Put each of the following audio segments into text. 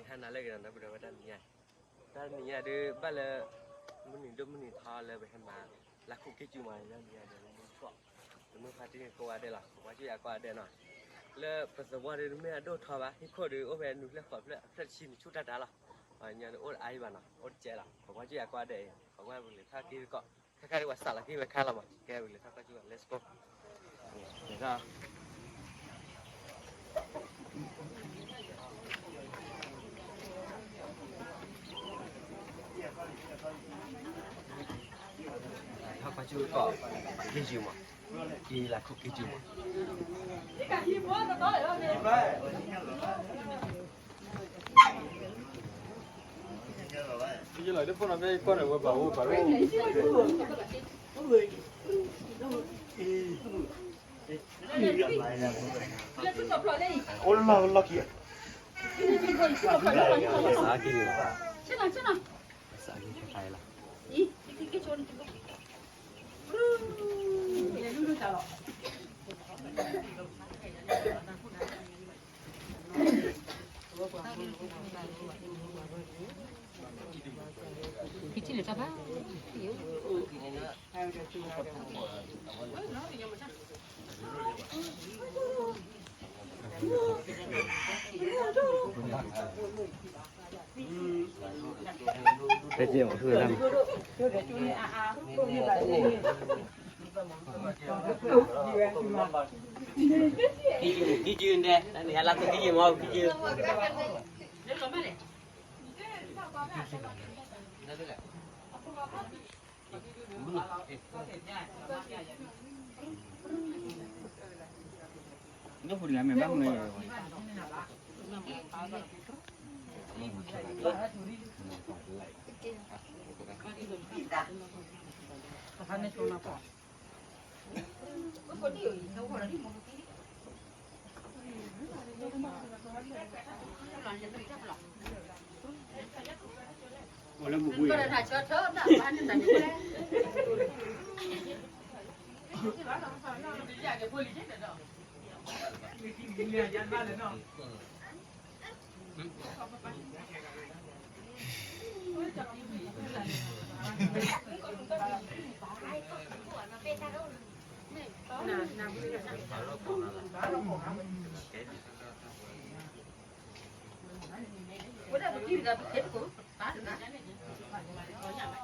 ဟါနၤလၢအဂ့ၤနီၤ ဒီပုၢ်ဒီဝဲၢ် တနံၤညါ, တနံၤညါဒုးဘၣ်လၢ မုၢ်နံၤဒိၣ်မုၢ်နံၤထီလၢပဟဲမၤ လၢခိၣ်က့ၢ်ကူမး တနံၤညါဒုး မုၢ်ထီၣ် တမုၢ်ဖါတံၢ်ကိးဂၤဒဲးလီၤ ခိးကွၢ်ကၠူၣ်ယၤကိးဂၤဒဲးနီၤ, လၢပသဝီဒုးတမ့ၢ်အဒိၣ်ထီဘၣ် ဟံၣ်ခိၣ်ဒုးအိၣ်ဖဲနူၤဖျၢၣ်ဃီၤဖျၢၣ် အဖျၢၣ်တဆံမ့ၢ်ဆူၣ်တၢ်တၢ်လီၤ, ညီဒုးအိၣ်အါယံၤဘၣ်နီၤ အိၣ်တကဲလီၤ ခိးကွၢ်ကၠူၣ်ယၤကိးဂၤဒဲးအံၤ ခိးကွၢ်ပကလဲၤထီၣ်က့ၤသကိး ခဲခါဒုးပှၤစးလီၤက့ၤဝဲခါလီၤမး ကဲပကလဲၤထီၣ်ကွၢ်ကၠူၣ် let's go. ထီၣ်ကွၢ်ကၠူၣ်ကိး က့ၢ်ကူမး က့ၤလၢခိၣ်က့ၢ်ကူမး အိၣ်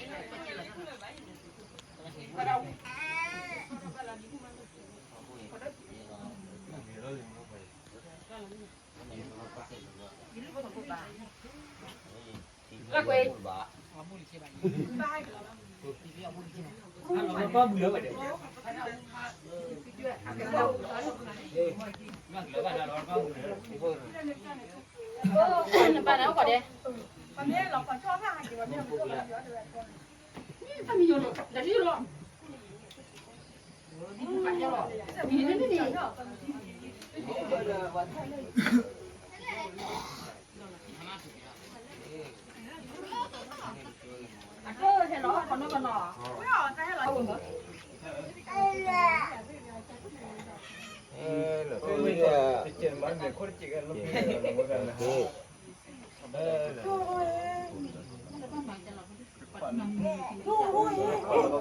လီၢ်လီၢ်ခံ စးက့ၤ စးက့ၤ ခါလီၤ က့ၢ်ကူဒဲး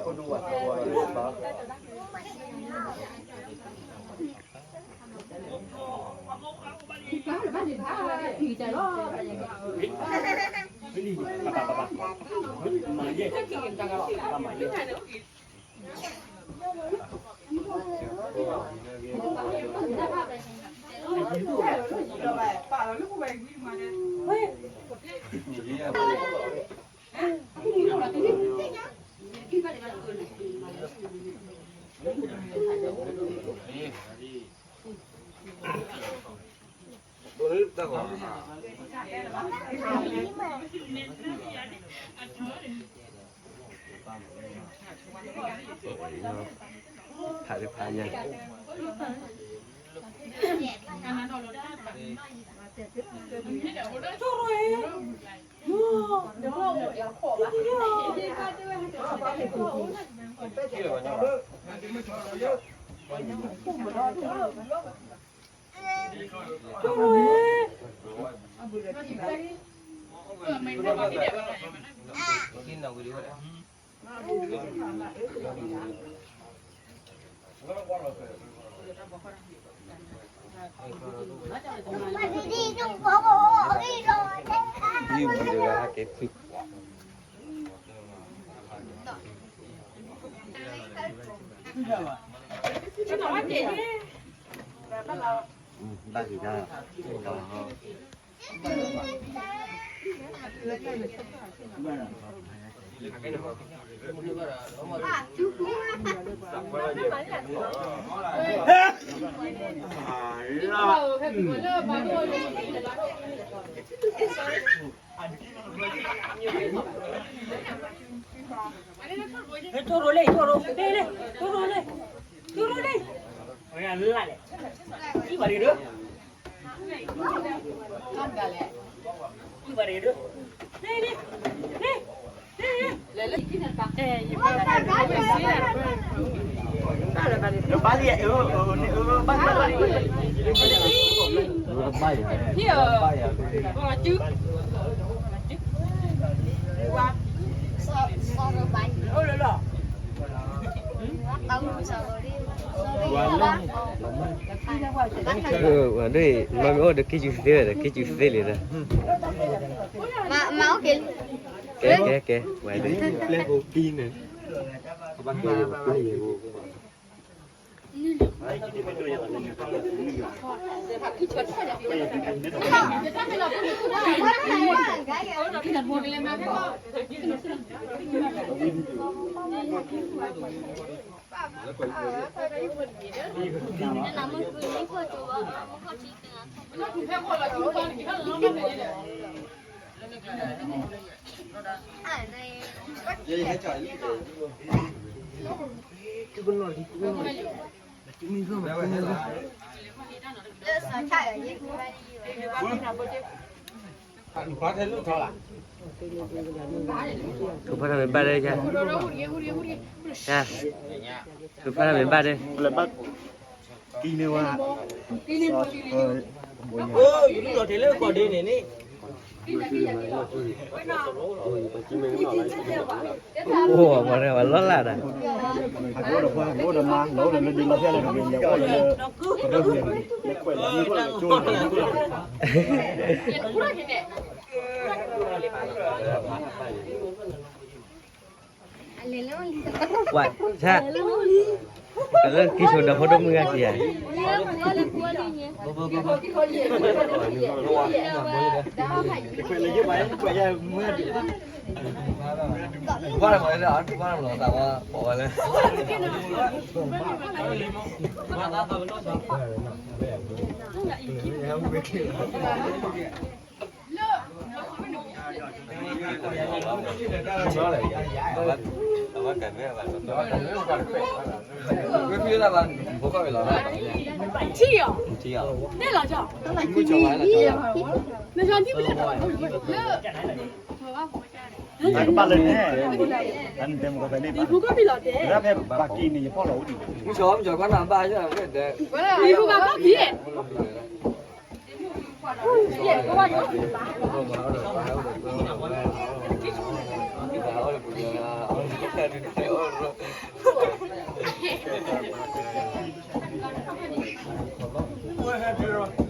နဟဲလၢခိၣ်က့ၢ်ကူမး က့ၢ်ကူ ဖးဒိဖးညါ ထိၣ်ရိၣ်လံ ထိၣ်ရိၣ်လံ ထိၣ်ရိၣ်လံ ထိၣ်ရိၣ်လံ လၢလဲၣ် ကံၣ်ဘၣ်တကဒၢ ကံၣ်ဘၣ်တကဒၢ လၢလၢ ဒ် မ့မ့ၢ်အိၣ်ဒီးက့ၤယူၤသ့ဝဲဒီး က့ၤယူၤသ့လံဒီး ကဲ ကဲ ကဲ ဝဲဒ် ပျဲၢ်ဖိကံန့ၣ် ထုးဖးထီၣ်မ့ၢ်ဘၣ်ဒီး ထုးဖးထီၣ်မ့ၢ်ဘၣ်ဒီး ကံန့ၢ်ဝဲ အိၣ် ပှၤလီၤလၢ်ဒီး အိၣ်ဒီးမါ အိၣ်ဒီးလၢဒ်လီၤဖဲလၢကဘ့ၣ် အိၣ်ဒီးလၢ ကရၢၢ် ပှၤဆၣ် ကလၢက့ၤဆိဒီးဖိဒိၣ်မုၢ်ဂၤက့ၤဧါ ထံၣ်အီၤ နဲၣ်လီၤကီၢ် နကီၢ်ထံၣ်ဝဲလၢ ဘၣ်လၢန့ၣ် တၢ်နတဲမကီၢ်ဖဲန့ၣ်ဘၣ် လၢဖဲဘၣ်က့ၤန့ၣ် ယဖီၣ်လီၤအိၣ်ဒံး မုၢ်ကီၢ် မုၢ်ကီၢ် ကွၢ်နၤဘၣ် ယဖီၣ်ဘၣ်က့ၤ န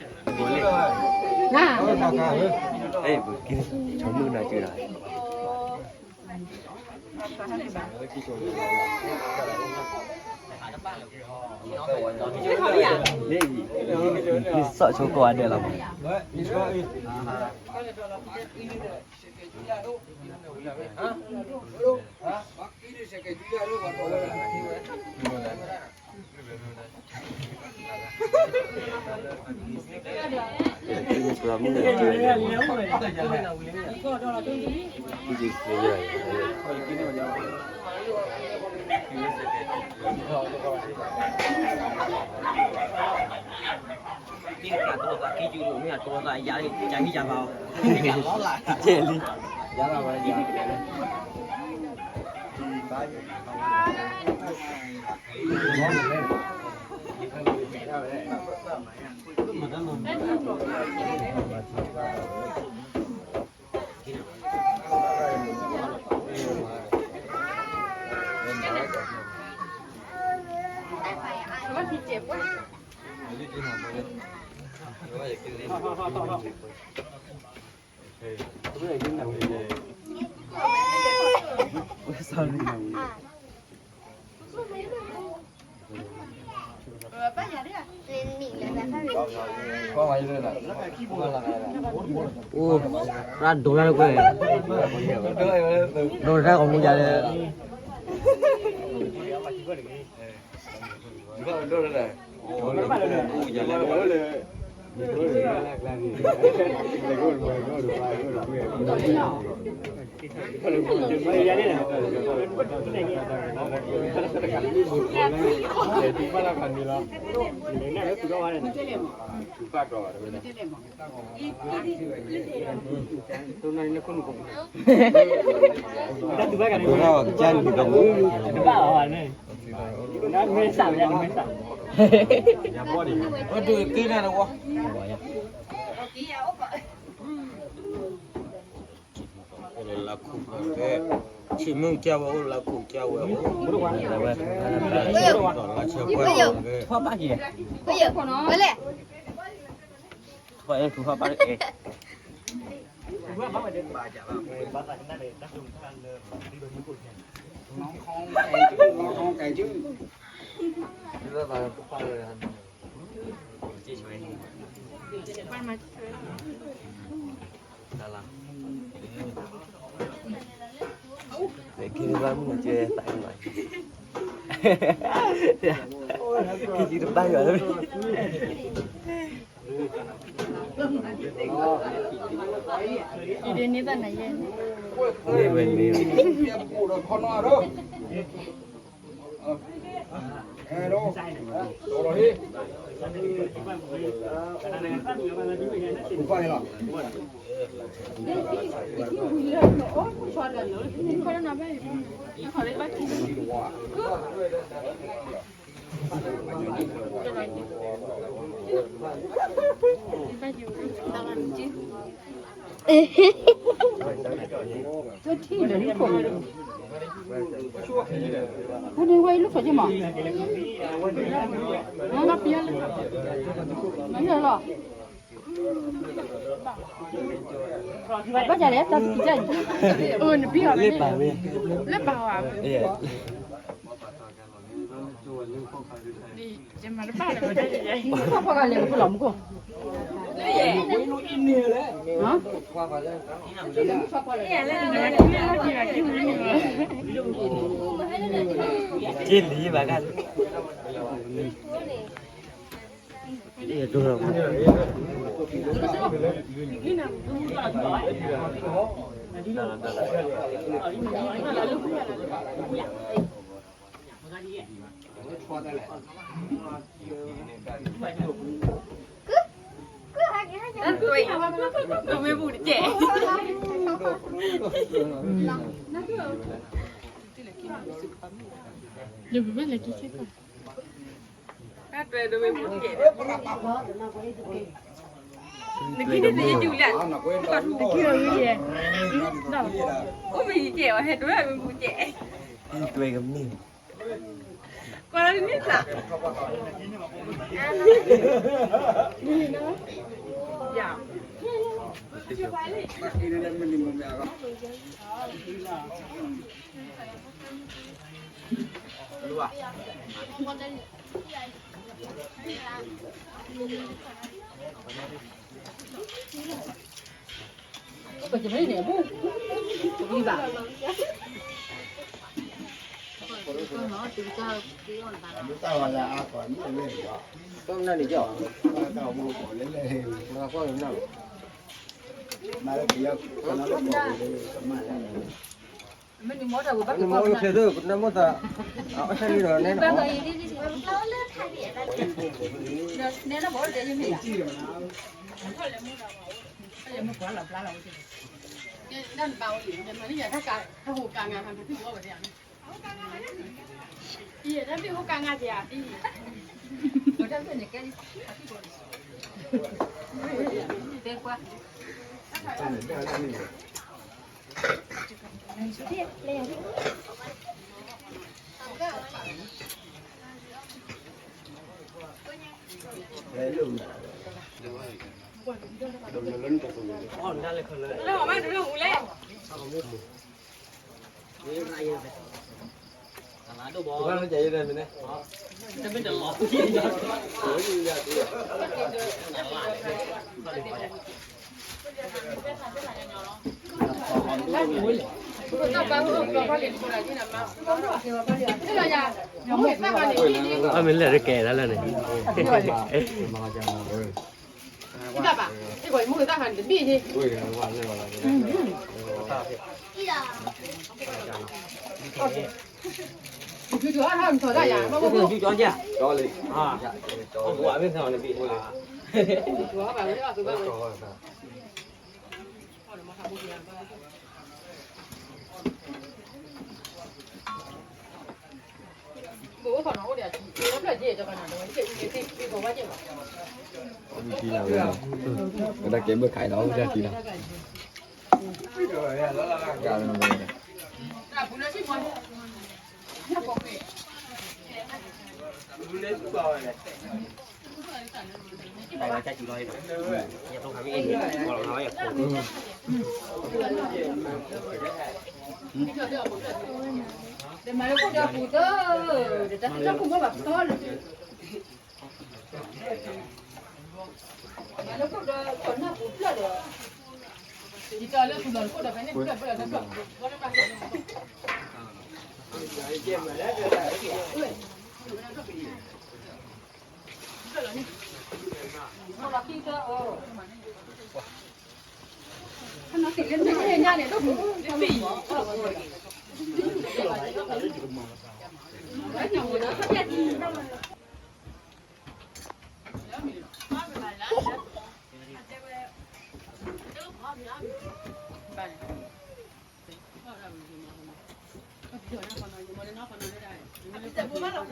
ဆိကမိၣ်နၤက့ၤလီၤ နစီၣ်ဆိကိးဂၤဒဲးလီၤမး ဟါ အိၣ် ရၢ်ဒိးရၢ်လၢကွဲၢ်, ဒိးတၢ်ဂီၤမူယၤလၢ အိၣ်လၢလါခိၣ်ဝဲ, ဆံးမုၢ်ကၢ်ဝဲအိၣ်လါခိၣ်ကၢ်ဝဲအိၣ်, လါဆၢပှဲၤဝဲ, ဘၣ်လဲၣ်, တၢ်တကံၢ်, လၢပာ်ဝဲ, လၢပာ်ဝဲ, ယမၤတဘၣ်လၢၤဘၣ်, ဖီၣ်ဖီၣ်ဂၤလဲၣ်, ဖိလီၤမူခိၣ်, က့လံဘၣ်ဂၤ နက့န့ၣ်တယဲၢ်ဒုးလၢ်, အိၣ်မ့ၢ်ယကဲအီၤ ဟဲဒိးမ့ၢ်ပူၤကဲ, ကွၢ်လၢနမ့ၢ်သး, ယၤ ကမ့ၢ်န့ၣ်အဘူၣ်, တဝံၤဘၣ်, အမ့ၢ်လဲၤတကဲဒၣ်လၢန့ၣ် ကဲမ့ၢ်ခါအံၤလီၤ ဝဲဒၣ်ကံလီၤ က့ၤဂီၤလၢန့ၣ် က့ၤဂီၤလၢန့ၣ် လူၤဖံလူ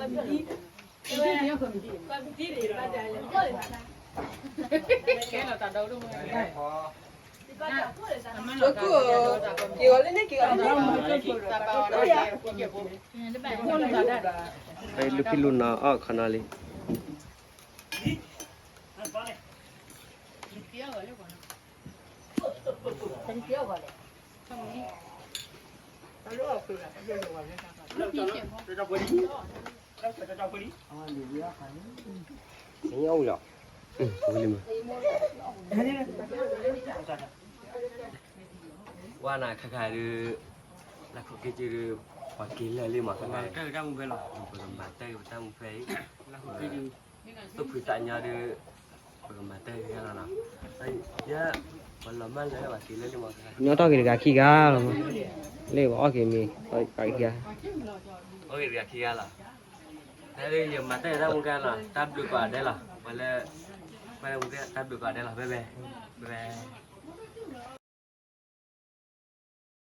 ၤနီၤအီၣ်ခီနီၤလံ ဝဲနၤခါခါဒုး လၢခိၣ်က့ၤက့ၤဒုး ပှၤက့ၤလၢာ်လံမး ပကမၤတၢ်ဂ့ၤတၢ်မူဖဲလီၤ ပကမၤတၢ်ဂ့ၤတၢ်မူဖဲအံၤ သူၣ်ဖှံသးညီဒုး ပကမၤတၢ်ဂ့ၤလီၤနီၤ ယဲ ပှၤလီၤမၢ်လၢာ်ပှၤက့ၤလၢာ်လံမး ညီထီၣ်က့ၤတဂၤခံဂၤလီၤမး လၢပှၤအီၣ်က့ၤမ့ၤ ဂၤခံဂၤ အီၣ်က့ၤတဂၤခံဂၤလီၤ တၢ်လၢယမၤတၢ်ဂ့ၤတၢ်မူကါလီၤ တၢ်ဘျုးကိးဂၤဒဲးလီၤ ပှၤလၢ ပှၤလၢမူကါ တၢ်ဘျုးကိးဂၤဒဲးလီၤ ဘဲဘဲ ဘဲဘဲ